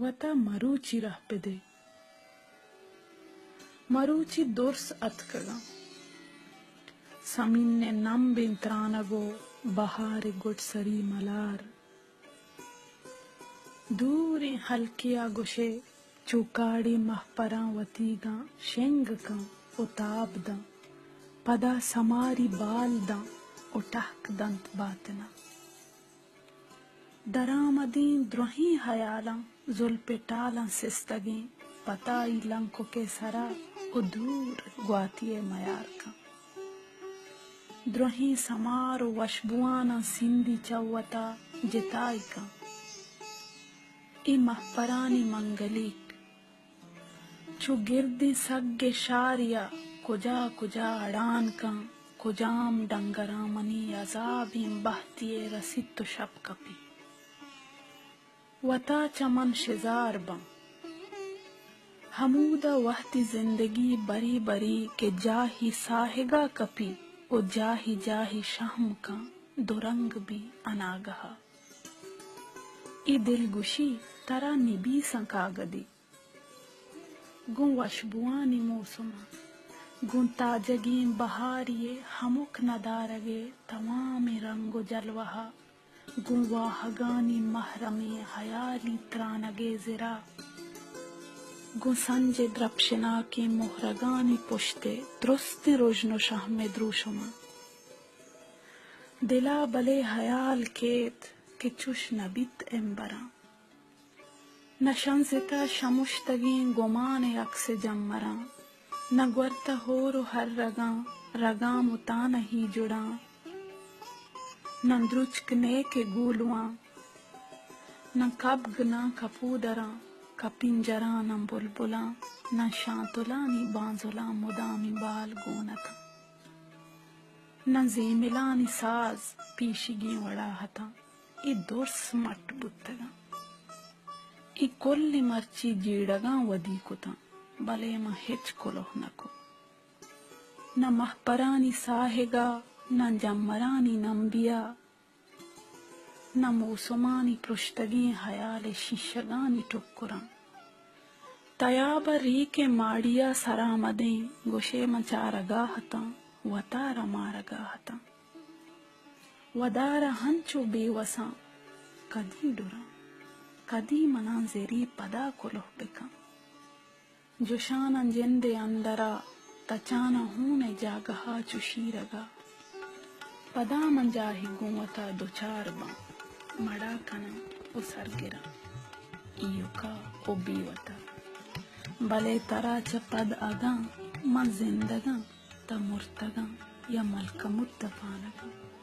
وتا مروچی راہ بدے۔ مروچی درس اتکگاں۔ سمین ءِ نمبیں ترانگ ءُ بہار ءِ گڈسری ملار۔ دوریں ہلکے ءَ گوشے چوکاڑی مہپراں وتیگاں شنگ کن ءُ تاب داں، پدا سماری بال داں ءُ ٹہک دنت باتن ءَ۔ درآمدیں درہیں ہیالاں زلپ ءِ ٹالاں سستگیں پتائی لنکک ءِ سرا ءُ دور گواتی ءِ میار کن۔ درہیں سمار ءُ وشبواناں سندی چہ وتا جتائی کن۔ اے مہپرانی منگلیک چو گردیں سگ ءِ شاریا کجا کجا اڑان کن، کجام ڈنگراں منی عذابیں بہتی ءِ رسیت ءُ شپ کپی۔ وتا چہ من شزار باں۔ ہمودا وہدی زندگی بری بری کہ جاہی ساہگا کپی ءُ جاہی جاہی شہم کن، درنگ بی اناگہا۔ اے دلگوشی ترا نبیساں کاگدے۔ گوں وشبوانی موسماں، گوں تاجگیں بہاری ءِ ہمک ندارگ ءِ توامیں رنگ ءُ جلوہ ءَ، گوں واہگانی مہرمیں ہیالی ترانگ ءِ زرا، گوں سنج ءِ درپشناکیں مہرگانی پشت ءِ درستیں رژن ءُ شہم ءِ دروشماں۔ دل ءَ بلے ہیال کیت کہ چش نہ بیت امبراں۔ نہ شنزتہ شمشتگیں گمان ءِ عکس ءِ جمراں، نہ گورتہ ہور ءُ ہر رگاں، رگاں متانہی جڑاں، نہ درچک نیک ءِ گولواں، نہ کبگ نہ کپودراں، کپنجراں نہ بلبلاں، نہ شانتلانی بانزلاں مدامی بال گون اتاں۔ نہ زیملانی ساز پیشیگیں وڑا اتاں۔ اے درس مٹ بوتگاں۔ اے کل مرچی جیڑگاں ودی کتاں، بلے من ہچ کلوہ نہ کو۔ نہ مہپرانی ساہگا، نہ جمرانی نمبیا، نہ موسمانی پرشتگیں ہیال ءِ شیشگانی ٹکراں۔ تیاب ءَ ریک ءِ ماڑی ءَ سرآمدیں گوشے من چارگا اتاں، وتارا مارگا اتاں۔ ودار ءَ ہنچو بے وساں، کدی ڈراں، کدی مناں زری پدا کلوہ بکن۔ جشاناں جند ءِ اندر ءَ تچاناں ہون ءِ جاگہ ءَ چو شیرگ ءَ۔ پدا من جاہے گوں وتا دچار باں، مڑا کناں ءُ سرگراں، ایوکا ءُ بے وتا۔ بلے ترا چہ پد اگاں من زندگاں، تہ مرتگاں یا ملکموت دپانگاں۔